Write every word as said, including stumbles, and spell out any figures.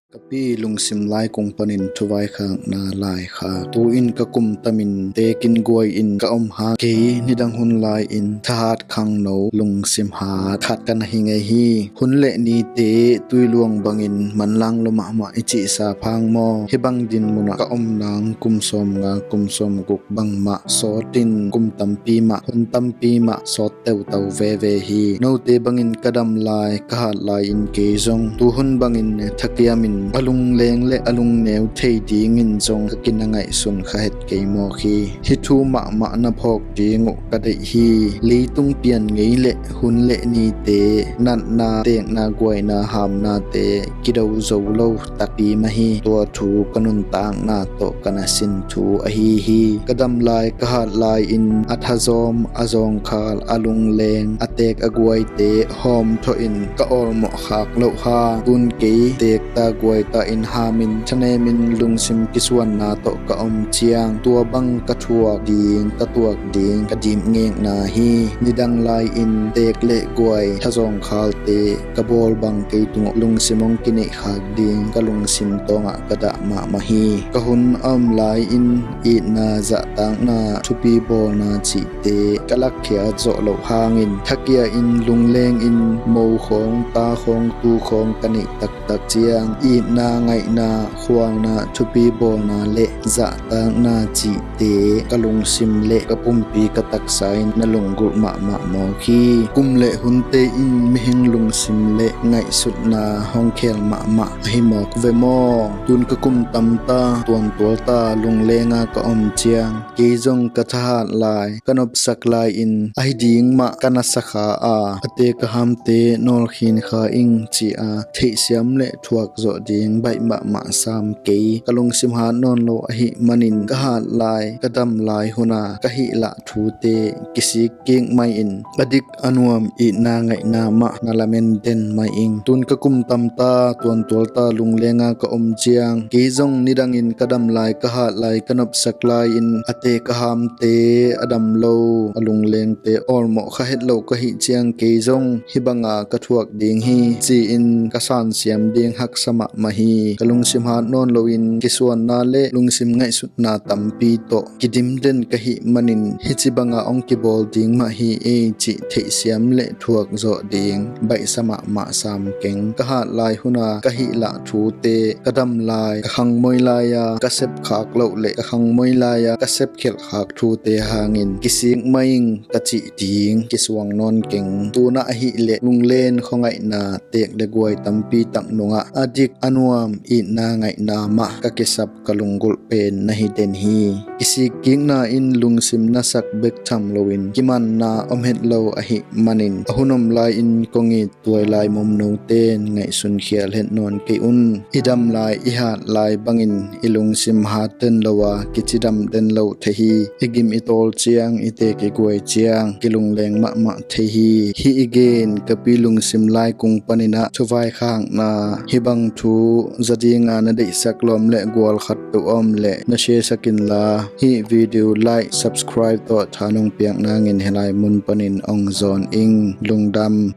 Ka pi lungsim lai kung panin thuvaikhakna laikhak. Tu-in ka kum tamin tekin guai-in ka om hang kei nidang hun lai-in thahat khangno lungsim hat khat ka na hi ngei hi. Hun le nite tuiluang bangin manlang lua mahmah i cihsa phang maw? Hih bang din munah ka om nang kum sawmnga kum sawmguk bangmah sawtin kum tampi mah hun tampi mah sawt teutau veve hi. Note bangin ka dam lai ka hat lai-in kei zong tuhun bangin thakiamin a lungleng le a lungneu thei dingin zong ka kina ngaihsun kha het kei mawk hi. Hih thu mahmah na phawk ding uh ka deih hi. Leitung pian ngei le hun le nite natna, tekna, guaina, hamnate kido zo lo takpi mah hi. Tua thu ka nuntakna tawh ka na sin thu ahi hi. Ka dam lai ka hat lai-in a thazawm, a zawngkhal, a lungleng, a teek a guaite hawmthawhin ka awlmawh khak loh hang tun kei teekta guaita in hamin thanemin lungsim kisuanna tawh ka om ciang tua bang ka thuak ding, ka tuak ding ka dimngekna hi. Nidang lai-in teek le guai thazawngkhalte ka bawl bang kei tungah lungsim hong kineihkhak ding ka lungsim tawngah ka dah mahmah hi. Ka hun a om lai-in itna, zahtakna, thupi bawlna cihte ka lakkhiat zawh loh hangin thakia-in lunglengin mo khawng, ta khawng, tu khawng ka neih taktak ciang itna, ngaihna, khualna, thupi bawlna le zahtakna cihte ka lungsim le ka pumpi ka taksa in na lunggulh mahmah mawk hi. Kum le hunte in mihing lungsim le ngaihsutna hong khel mahmah ahi mawk ve maw? Tun ka kum tamta, tuantualta lunglenga ka om ciang kei zong ka thahat lai ka nopsak lai-in ahi ding mah ka na sakha a, a teek a hamte nawlkhin kha ing ci-a theihsiam le thuak zawh ding baih mahmah sam kei. Ka lungsim hat nawn lo ahih manin ka hat lai ka dam lai huna ka hih lah thute kisik kik mai-in a dik a nuam itna ngaihna mah na lamen den mai ing. Tun ka kum tamta, tuantualta lunglenga ka om ciang kei zong nidangin ka dam lai ka hat lai ka nopsak lai-in a teek a hamte a dam lo, a lunglengte awlmawh kha het lo ka hih ciang kei zong hih banga ka thuak ding hi ci-in ka sansiam ding haksa mahmah hi. Ka lungsim hat nawn loin kisuanna le lungsim ngaihsutna tampi tawh kidim den ka hih manin hih ci banga hong kibawl ding mah hi ei cih theihsiam le thuak zawh ding baihsa mahmah sam keng. Ka hat lai huna ka hih lah thute, ka dam lai, ka khangmoi lai-a ka sepkhak loh le ka khangmoi lai-a ka sepkhelhkhak thute hangin kisik mai ing ka cih ding kisuang nawn keng. Tunah ahih leh lunglen khuangaihna teek le guai tampi tak nungah a dik a nuam itna ngaihna mah ka kisap ka lunggulh pen na hi den hi. Kisikkikna in lungsim na sak bek tham loin kimanna om het lo ahih manin a hun om lai-in kong it tuai lai mumno ten ngaihsun khial het nawn kei un. I dam lai i hat lai bangin i lungsim hat den lo a kicidam den lo thei hi. I gim i tawl ciang, i teek i guai ciang kilungleng mahmah thei hi. Hih i gen ka pi lungsim lai kung paninah thuvaikhakna hih bang thu za dinga na deihsak lawm le gual khat peuh a om leh na share sak inla hih video like, subscribe tawh tha nong piak nangin hih lai mun panin hong zawn ing. Lungdam.